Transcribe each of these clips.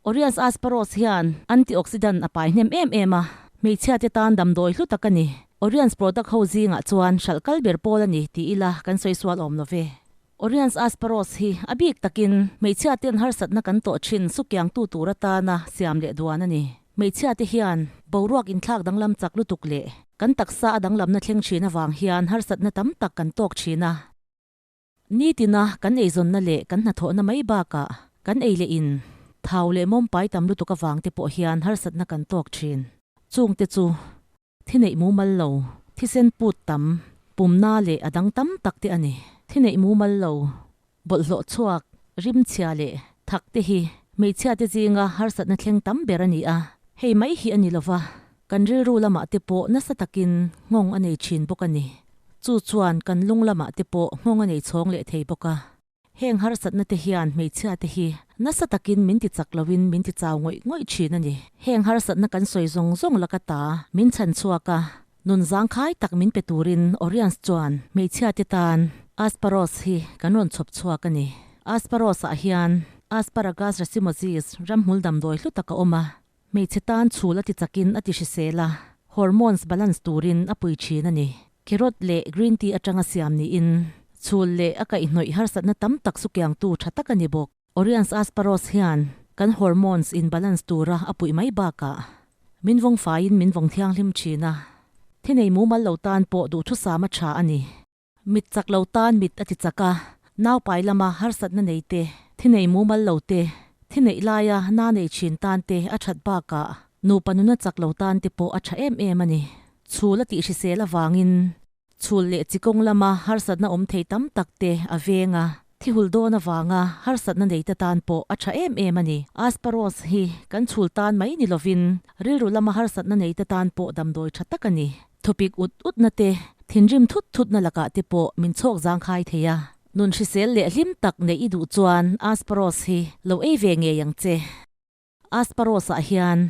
Oriens Asparos hian antioxidant a pai hnem em em a, hmeichhia te tan damdawi hlu tak a ni. Oriens product ho zingah chuan hralh kal ber pawl a ni ti ila kan sawi sual awm lo ve. Oriens Asparos hi a bik takin hmeichhia ten harsatna kan tawh thin sukiangtu tur atana siam leh duan a ni. Hmeichhia te hian boruak inthlak danglam chak lutuk leh kan taksa a danglamna thleng thin avang hian harsatna tam tak kan tawk thin a. Nitina kan eizawnna leh kan hnathawhna mai bakah kan ei leh in thau leh mawmpai tam lutuk avang te pawh hian harsatna kan tawk thin. Chungte chu thi neih mumal lo, thisen put tam, pumna leh a dang tam tak te a ni. Thi neih mumal lo, bawlhhlawh chhuak, rimchhia leh thak te hi hmeichhia te zinga harsatna thleng tam ber a ni a, hei mai hi a ni lova, Kan rilru lamah te pawh nasa takin nghawng a nei thin bawk a ni. Chu chuan kan lung lamah te pawh nghawng a nei chhawng leh thei bawk a. Heng harsatna te hian hmeichhia te hi nasa takin min ti chak loin min ti chau ngawih ngawih thin a ni. Heng harsatna kan sawi zawng zawng laka ta min chhan chhuak a, nun zangkhai tak min pe turin Oriens chuan hmeichhia te tan Asparos hi kan rawn chhawp chhuak a ni. Asparos-ah hian Asparagus racemosus ramhmul damdawi hlu tak a awm a. Hmeichhe tan chhul a ti chakin a ti hrisel a, hormones balance turin a pui thin a ni. Carrot leh green tea atanga siam niin, chhul leh a kaihhnawih harsatna tam tak sukiangtu tha tak a ni bawk. Oriens asparos hian kan hormones in balance tura a puih mai bakah min vawng faiin min vawng thianghlim thin a, thinei mumal lo tan pawh duhthusam a tha a ni. Mit chak lo tan mit a ti chak a, naupai lama harsatna nei te, thi nei mumal lo te, thi neih laia na nei thin tan te a that bakah nupa nuna chak lo tan te pawh a tha em em a ni. Chhul a tih hrisel avangin chhul leh chikawng lama harsatna awm thei tam tak te a veng a, thi hul dawn avanga harsatna nei te tan pawh a tha em em a ni. Asparos hi kan chhul tan mai ni lovin rilru lama harsatna nei te tan pawh damdawi tha tak a ni. Thawpik ut utna te, thinrim thut thutna lakah te pawh min chhawk zangkhai thei a. Nun hrisel leh hlim tak neih i duh chuan Asparos hi lo ei ve ngei ang che. Asparos-ah hian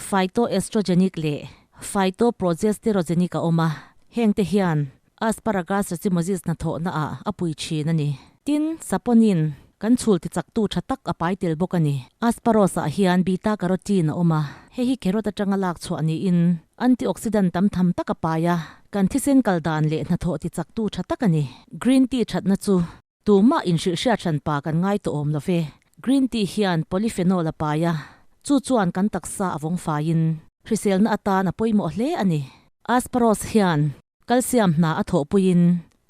phytoestrogenic leh phytoprogesterogenic a awm a, hengte hian Asparagus racemosus hnathawhna ah a pui thin a ni. Tin, saponin kan chhul tichaktu tha tak a pai tel bawk a ni. Asparos-ah hian beta carotene a awm a, hei hi carrot atanga lak chhuah niin antioxidant tam tham tak a pai a, kan thisen kal dan leh hnathawh tichaktu tha tak a ni. Green tea thatna chu tumah inhrilhhriat hranpa kan ngai tawh awm lo ve. Green tea hian polyphenol a pai a, chu chuan kan taksa a vawng faiin hriselna atan a pawimawh hle a ni. Asparos hian Kalsiam hna a thawhpuiin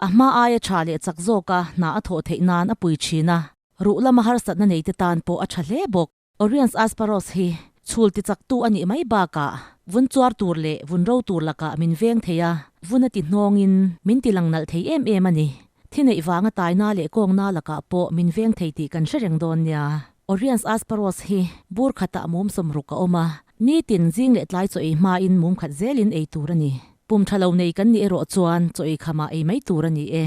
a hma aia tha leh chak zawka hna a thawh theih nan a pui thin a, ruh lama harsatna neite tan pawh a tha hle bawk. Oriens asparos hi chhul tichaktu a nih mai bakah vun chuar tur leh vun ro tur lakah min veng thei a, vun a ti hnawngin min ti lang nalh thei em em a ni. Thi neih vanga taina leh kawngna lakah pawh min veng thei tih kan hre reng dawn nia. Oriens asparos hi bur khatah mum sawmruk a awm a, nitin zing leh tlai chaw ei hmain mum khat zelin ei tur a ni. Pum tha lo nei kan nih erawh chuan chaw ei khamah ei mai tur a ni e.